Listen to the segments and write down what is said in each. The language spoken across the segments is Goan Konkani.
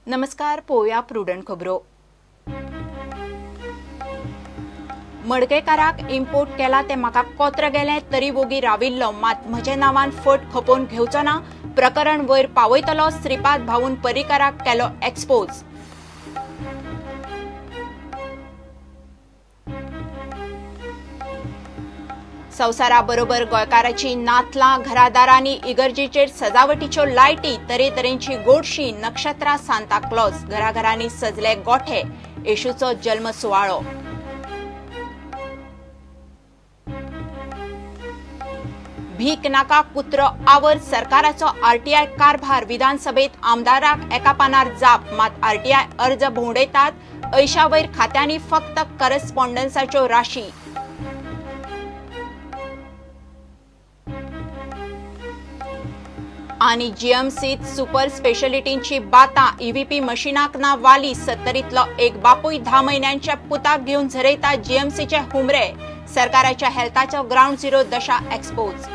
नमस्कार, पोवया प्रुडंट खबरो. मडकयकाराक इम्पोर्ट केला ते म्हाका कोत्र गेले तरी वोगी राविल्लो, मात म्हजे नांवान फट खपोवन घेवचो ना, प्रकरण वयर पावयतलो. श्रीपाद भाऊन पर्रीकाराक केलो एक्सपोज. संवसाराबरोबर गोंयकाराची नातलां, घरादारांनी इगर्जेचेर सजावटीच्यो लायटी, तरेतरेंची गोडशी, नक्षत्रां, सांताक्लॉज, घराघरांनी सजले गोठे, येशूचो जल्म सुवाळो. भीक नाका कुत्रो our, सरकाराचो आरटीआय कारभार. विधानसभेत आमदाराक एका पानार जाप, मात आरटीआय अर्ज भोंवडेतात. ऐशावयर खात्यांनी फक्त करस्पॉन्डन्साच्यो राशी. आनी जीएमसीत सुपर स्पेशलिटींची बातां, ईव्हीपी मशिनाक ना वाली. 70तलो एक बापूय 10 म्हयन्यांच्या पुताक घेवन झरयता जीएमसीचे हुमरे. सरकाराच्या हेल्थाचो ग्रावंड झिरो दशा एक्सपोज.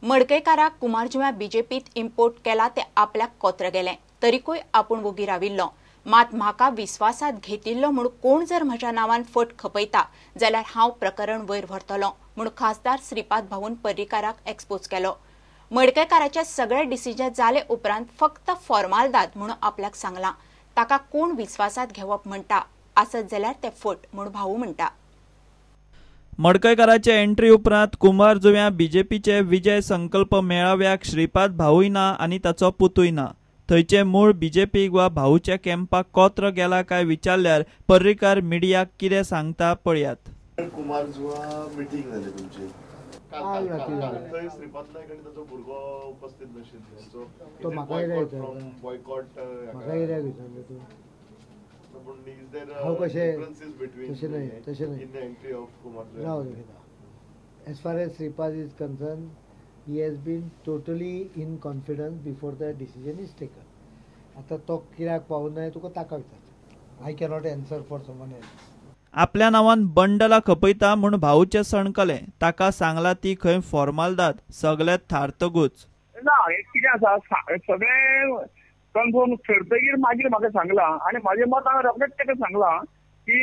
मडकयकाराक कुमारजुव्या बीजेपीत इम्पोर्ट केला ते आपल्याक कोत्र गेले तरीकूय आपूण वोगी राविल्लो, मात म्हाका विस्वासात घेतिल्लो म्हूण कोण जर म्हज्या नांवान फट खपयता जाल्यार हांव प्रकरण वयर व्हरतलो म्हूण खासदार श्रीपाद भाऊन पर्रीकाराक एक्सपोज केलो. मडकयकाराचे सगळे डिसिजन जाले उपरांत फक्त फॉर्मालदाद म्हूण आपल्याक सांगलां, ताका कोण विस्वासात घेवप म्हणटा आसत जाल्यार ते फट म्हूण भाऊ म्हणटा. मडकयकाराचे एंट्री उपरांत कुमारजुव्या बीजेपीचे विजय संकल्प मेळाव्याक श्रीपाद भाऊय ना आनी ताचो पुतूय ना. थंयचे मूळ बीजेपीक वा भाऊच्या कॅम्पाक कोत्र गेला काय विचारल्यार पर्रीकार मिडियाक कितें सांगता पळयात. कुमारजुवा मिटींग जाली तुमची, थंय श्रीपाद नायक आनी ताचो भुरगो उपस्थित नाशिल्लो. तो म्हाका बॉयकॉट हांव कशें तशें न्हय, तशें न्हय. राव दाखयता. As far as Shripad is concern, he has been totally in confidence before the decision is taken. आतां तो कित्याक पावना तुका ताका विचारता. I cannot answer for someone else. आपल्या नांवान बंडला खपयता म्हूण भाऊचें सणकलें, ताका सांगला ती खंय फॉर्मालदाद, सगळें थारतगूच. ना, हें कितें आसा सगळें कन्फर्म करतगीर मागीर म्हाका सांगलां आनी म्हाजें मत हांवें रोखडेंच ताका सांगलां की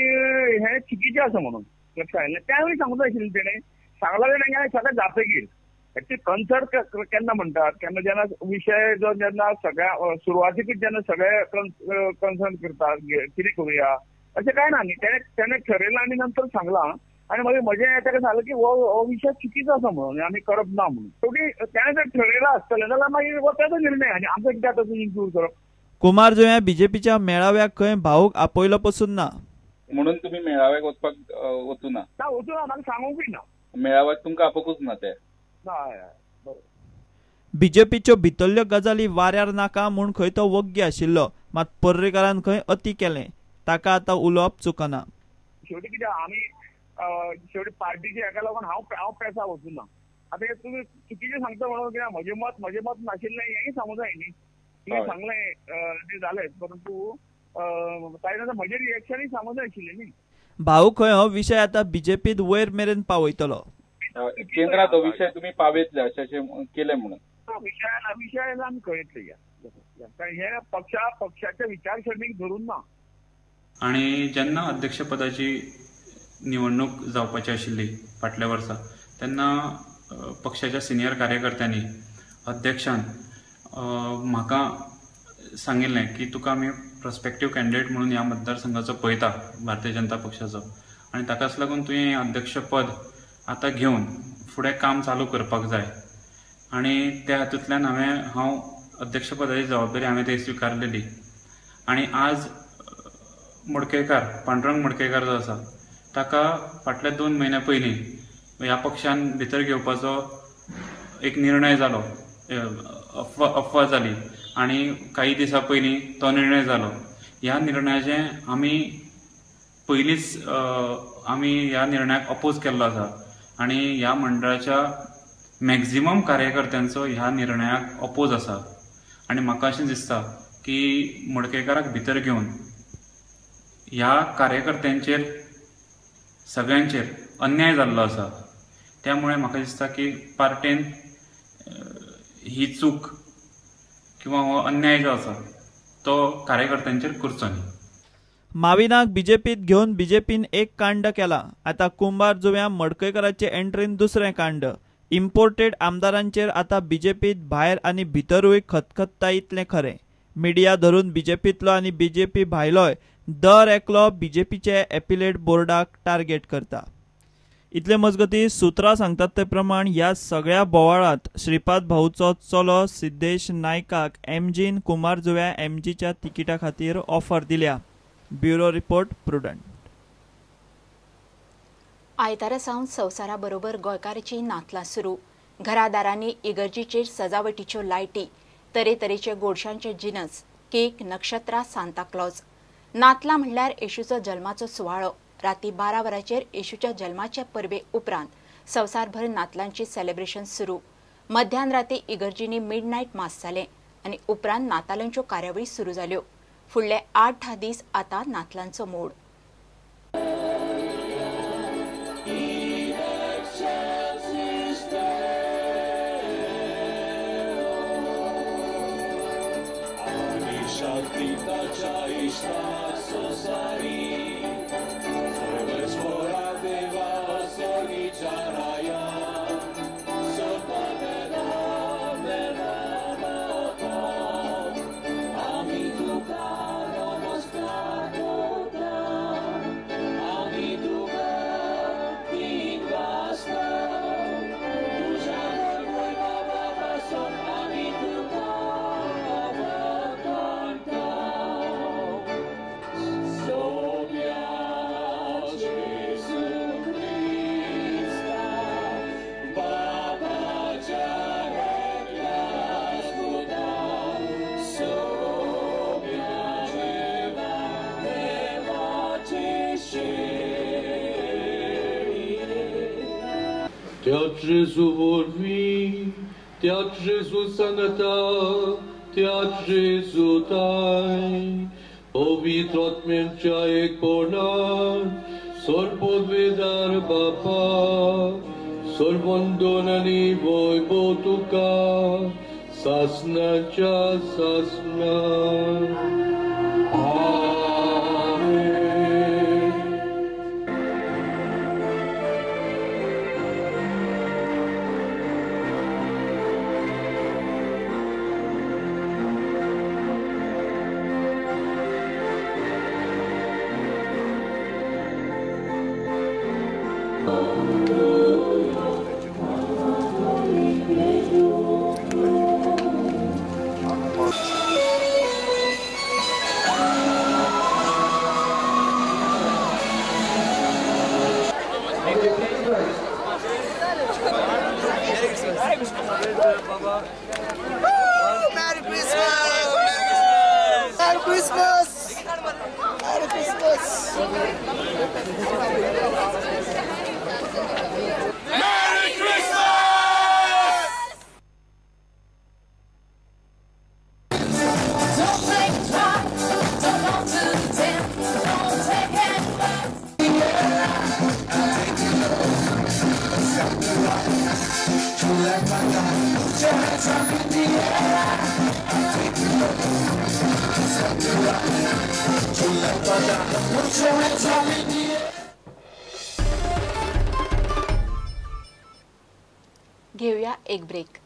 हें चुकीचें आसा म्हणून. लक्षात आयलें, त्यावेळी सांगूंक जाय आशिल्लें तेणें. सांगलां तेणें सगळें जातगीर. एक्चुअली कन्सर्ट केन्ना म्हणटात, केन्ना जेन्ना विशय जो जेन्ना सगळ्या सुरवातीकूच जेन्ना सगळे कन्सर्न करतात कितें करुया अशें कांय ना न्ही. तेणें ठरयलां आनी नंतर सांगलां आनी मागीर म्हजें ताका सांगलें की हो विशय चुकीचो आसा म्हणून आमी करप ना म्हणून. शेवटी तेणें जर ठरयलां आसतलें जाल्यार मागीर हो तेजो निर्णय आनी आमकां कित्याक तातूंत इन्क्लूड करप. कुमारजुव्या बीजेपीच्या मेळाव्याक खंय भाऊक आपयलो पसून ना म्हणून तुमी मेळाव्याक वचपाक वचूं ना? ना, वचूं ना, म्हाका सांगूंकूय ना. मेळाव्याक तुमकां आपोवकूच ना ते? बीजेपीच्यो भितरल्यो गजाली वाऱ्यार नाका म्हूण खंय तो वग्गी आशिल्लो, मात पर्रीकारान खंय अती केलें, ताका आतां उलोवप चुकना. शेवटी कितें आमी शेवटी पार्टीचे हेका लागून हांव पेसा वचूं ना. आतां हें तुमी चुकीचें सांगता म्हणून कित्याक म्हजें मत नाशिल्लें हेंय सांगूं जाय न्ही. तुवें सांगलें तें जालें, परंतु ताजे नंतर म्हजें रिएक्शनूय सांगूं जाय आशिल्लें न्ही. भाऊ खंय हो विशय आतां बीजेपीत वयर मेरेन पावयतलो. केंद्रात हो विशय तुमी पावयतले अशें केलें म्हणून विशय आमी कळयतले. कारण हे पक्षाच्या विचारसरणीक धरून ना. आनी जेन्ना अध्यक्षपदाची निवडणूक जावपाची आशिल्ली फाटल्या वर्सा, तेन्ना पक्षाच्या सिनियर कार्यकर्त्यांनी अध्यक्षान म्हाका सांगिल्लें की तुका आमी प्रोस्पेक्टीव कॅन्डिडेट म्हणून ह्या मतदारसंघाचो पळयता भारतीय जनता पक्षाचो, आनी ताकाच लागून तुवें अध्यक्षपद आतां घेवन फुडें काम चालू करपाक जाय. आनी त्या हातूंतल्यान हांव अध्यक्षपदाची जबाबदारी हांवें ती स्विकारलेली. आनी आज मडकयकार, पांडुरंग मडकयकार जो आसा ताका फाटल्या 2 म्हयन्या पयलीं ह्या पक्षान भितर घेवपाचो एक निर्णय जालो, अफवा जाली आनी काही दिसां पयलीं तो निर्णय जालो. ह्या निर्णयाचें आमी पयलींच आमी ह्या निर्णयाक अपोज केल्लो आसा आनी ह्या मंडळाच्या मॅक्झिमम कार्यकर्त्यांचो ह्या निर्णयाक अपोज आसा. आनी म्हाका अशें दिसता की मडकयकाराक भितर घेवन ह्या कार्यकर्त्यांचेर सगळ्यांचेर अन्याय जाल्लो आसा. त्यामुळे म्हाका दिसता की पार्टेन ही चूक किंवा हो अन्याय जो आसा तो कार्यकर्त्यांचेर करचो न्ही. माविनाक बीजेपीत घेवन बीजेपीन एक कांड केला, आतां कुंभार जुव्या मडकयकाराचे एंट्रीन दुसरें कांड. इम्पोर्टेड आमदारांचेर आतां बीजेपीत भायर आनी भितरूय खतखत्ता इतलें खरें. मिडिया धरून बीजेपींतलो आनी बीजेपी भायलोय दर एकलो बीजेपीचे एपिलेट बोर्डाक टार्गेट करता. इतले मजगती सुत्रां सांगतात ते प्रमाण ह्या सगळ्या बोवाळांत श्रीपाद भाऊचो चलो सिद्धेश नायकाक एमजीन कुंभार जुव्या एमजीच्या तिकिटा खातीर ऑफर दिल्या. Bureau report, Prudent. आयतारा सावन संवसारा बरोबर गोंयकाराची नातलां सुरू. घरादारांनी इगर्जीचेर सजावटीच्यो लायटी, तरेतरेचे गोडशांचे जिनस, केक, नक्षत्रां, सांताक्लॉज. नातलां म्हणल्यार येशूचो जल्माचो सुवाळो. राती 12 वरांचेर येशूच्या जल्माचे परबे उपरांत संवसारभर नातलांची सेलिब्रेशन सुरू. मध्यान राती इगर्जींनी मिडनायट मास जालें आनी उपरांत नातालांच्यो कार्यावळी सुरू जाल्यो. फुडले 8-10 दीस आतां नातलांचो मोड. Te-a vorbi, te-a sănăta, te-a tai, Povitrat memcea ekponan, sor podvedar bapa, sor bondonani voi botuka, sasna cha sasna. Merry Christmas! Merry Christmas! Merry Christmas! Merry Christmas! Don't take time, don't go to the gym, don't take it. घेऊया एक ब्रेक.